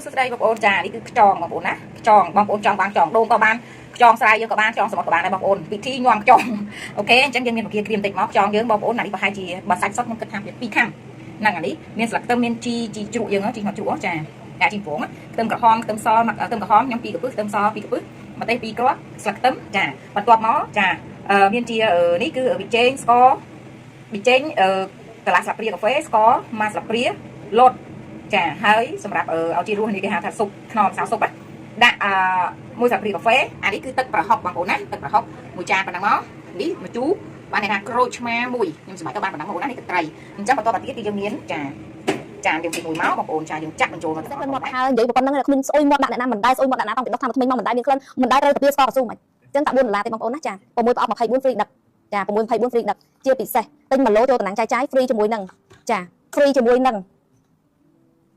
សួស្តីបងប្អូនចានេះគឺខ្ចងបងប្អូនណាខ្ចងបងប្អូនចង់បានខ្ចងដូងក៏បានខ្ចងស្រែយើងក៏បានខ្ចងសមុទ្រក៏បានដែរបងប្អូនពិធីញ៉ាំខ្ចង OK អញ្ចឹងយើងមានបង្គាក្រៀមតិចមកខ្ចងយើងបងប្អូនអានេះប្រហែលជាបើសាច់សុទ្ធខ្ញុំគិតថាវា2ខាំហ្នឹងអានេះមានស្លឹកខ្ទឹមមានជីជីជ្រក់យើងជីមកជ្រក់ចាចាជីពងខ្ទឹមក្រហមខ្ទឹមសខ្ទឹមក្រហមខ្ញុំ2កពឹសខ្ទឹមស2កពឹសម្ទេស2គ្រាប់ស្លឹកខ្ទឹមចាបន្ទាប់មកចាមានជានេះគឺប៊ីចេងស្ករប៊ីចេងកន្លះស្លាបព្រាកាហ្វេស្ករមួយស្លាបព្រាលតចាហើយសម្រាប់ឲ្យជីរសនេះគេហៅថាស៊ុបខ្នុរម្សៅស៊ុបដាក់អឺមួយស្លាបព្រាកាហ្វេអានេះគឺទឹកប្រហុកបងប្អូនណាទឹកប្រហុកមួយចានប៉ុណ្ណឹងមកនេះមួយជូរបានន័យថាក្រូចឆ្មាមួយខ្ញុំសម័យទៅបានប៉ុណ្ណឹងបងប្អូនណានេះទឹកត្រីអញ្ចឹងបន្តទៅទៀតគឺយើងមានចាចានយើងទីមួយមកបងប្អូនចាយើងចាក់បញ្ចូលមក ក្លិនមាត់ហើយនិយាយប៉ុណ្្នឹងគ្មានស្អុយមាត់ដាក់អ្នកណាមិនដែរស្អុយមាត់ដាក់ណាតាំងពីដុសតាមថ្មីមកមិនដែរមានក្លិនមិនដែរត្រូវទៅស្ករកស៊ូមិនចឹងតែ4ដុល្លារទេបងប្អូនណាចា6ប្រអប់24 free ដឹកចា6 24 free ដឹកជាពិសេសទិញ1ឡូចូលតំណាងចាយចាយ free ជាមួយនឹងចា free ជាមួយនឹង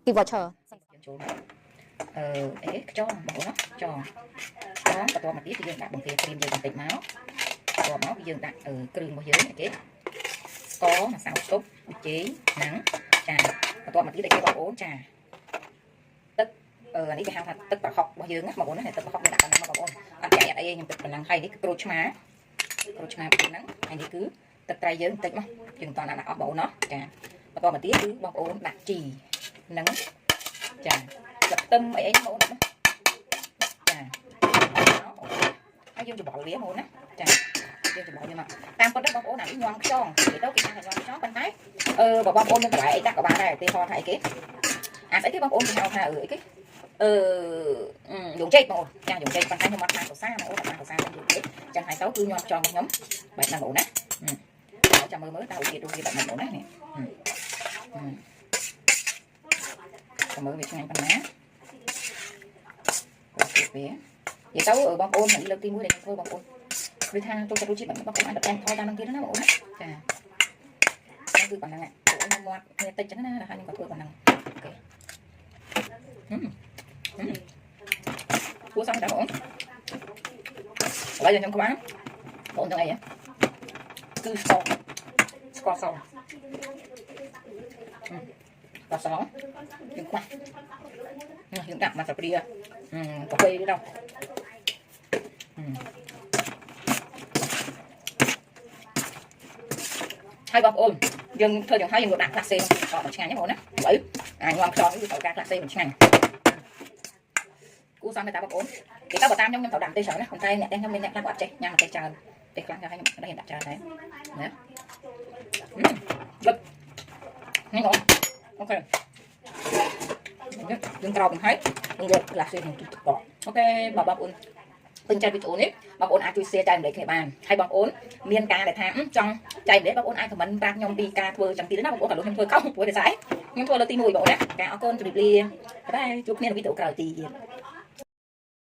gift voucher យើងចូលមកអឺអេខ្ចងបងប្អូនណាខ្ចងខ្ចងបន្ទាប់មកទៀតគឺយើងដាក់បង្គាក្រៀមយើងបន្តិចមកបន្ទាប់មកគឺយើងដាក់គ្រឿងរបស់យើងអីគេស្ករម្សៅស៊ុបប៊ីចេងហ្នឹងចាបន្ទាប់មកទៀតអីគេបងប្អូនចាទឹកអឺនេះគេហៅថាទឹកប្រហុករបស់យើងណាបងប្អូនណាទឹកប្រហុកយើងដាក់ប៉ុណ្ណឹងមកបងប្អូនអត់ចាយអត់អីខ្ញុំទឹកប៉ុណ្ណឹងហើយនេះគឺក្រូចឆ្មាក្រូចឆ្មាប៉ុណ្ណឹងហើយនេះគឺទឹកត្រីយើងបន្តិចមកយើងមិនតដាក់អស់បងប្អូនណោះចាបន្ទាប់មកទៀតគឺបងប្អូនដាក់ជីហ្នឹងចាស្លឹកខ្ទឹមអីអីបងប្អូនណាចាហើយយើងច្របល់វាបងប្អូនណាចាយើងច្របល់វាមកតាមពិតទៅបងប្អូនអានេះញ៉ាំខ្យងនិយាយទៅគេថាញ៉ាំខ្យងប៉ុន្តែអឺបើបងប្អូនមានបន្លែអីដាក់ក៏បានដែរឧទាហរណ៍ថាអីគេអាស្អីគេបងប្អូនគេហៅថាអឺអីគេអឺយងចេកបងប្អូនចាយងចេកប៉ុន្តែខ្ញុំអត់បានកសាបងប្អូនអត់បានកសាតែយងចេកចឹងហើយទៅគឺញ៉ាំខ្យងរបស់ខ្ញុំបែបហ្នឹងបងប្អូនណាចាំមើលមើលតើឧទាហរណ៍វាបែបហ្នឹងបងប្អូនណានេះចាំមើលវាឆ្ងាញ់ប៉ុណ្ណាវានិយាយទៅបងប្អូននេះលើកទី1ដែលខ្ញុំធ្វើបងប្អូនគឺថាចូលចិត្តរសជាតិបងប្អូនអាចបន្ថែមថយតាមនឹងទៀតណាបងប្អូនណាចាគឺប៉ុណ្ណឹងអូខ្ញុំមាត់គ្នាតិចចឹងណាហើយខ្ញុំក៏ធ្វើប៉ុណ្ណឹង OK គួរសមដែរបងឥឡូវខ្ញុំក្បាលបងទាំងអីគឺស្ករស្ករសស្ករសយើងខ្វះយើងដាក់មកស្លាបព្រាកាហ្វេនេះដល់ហើយបងប្អូនយើងធ្វើយ៉ាងហើយយើងដាក់ក្លាសេអត់ឆ្ងាញ់ទេបងប្អូនណាឥឡូវអាញ៉ាំខ្យងនេះគឺត្រូវការក្លាសេមិនឆ្ងាញ់គូសំតែបងប្អូនគេទៅបើតាមខ្ញុំខ្ញុំត្រូវដាក់ម្ទេសច្រើនណាប៉ុន្តែអ្នកខ្ញុំមានអ្នកខ្លះគាត់អត់ចេះញ៉ាំម្ទេសច្រើនម្ទេសខ្លះខ្ញុំខ្ញុំដាក់ច្រើនដែរណាលឹកនេះបង OK យើងក្រោបនឹងហើយយើងយកក្លាសេក្នុងទឹកកក OK បងប្អូនពេញចិត្តវីដេអូនេះបងប្អូនអាចជួយ share ចែករំលែកគ្នាបានហើយបងប្អូនមានការដែលថាចង់ចែករំលែកបងប្អូនអាច comment ប្រាប់ខ្ញុំពីការធ្វើចឹងទៀតណាបងប្អូនក៏លោកខ្ញុំធ្វើខុសព្រោះតែស្អីខ្ញុំធ្វើលើកទី1បងប្អូនណាការអរគុណជម្រាបលា bye ជួបគ្នានៅវីដេអូក្រោយទៀត។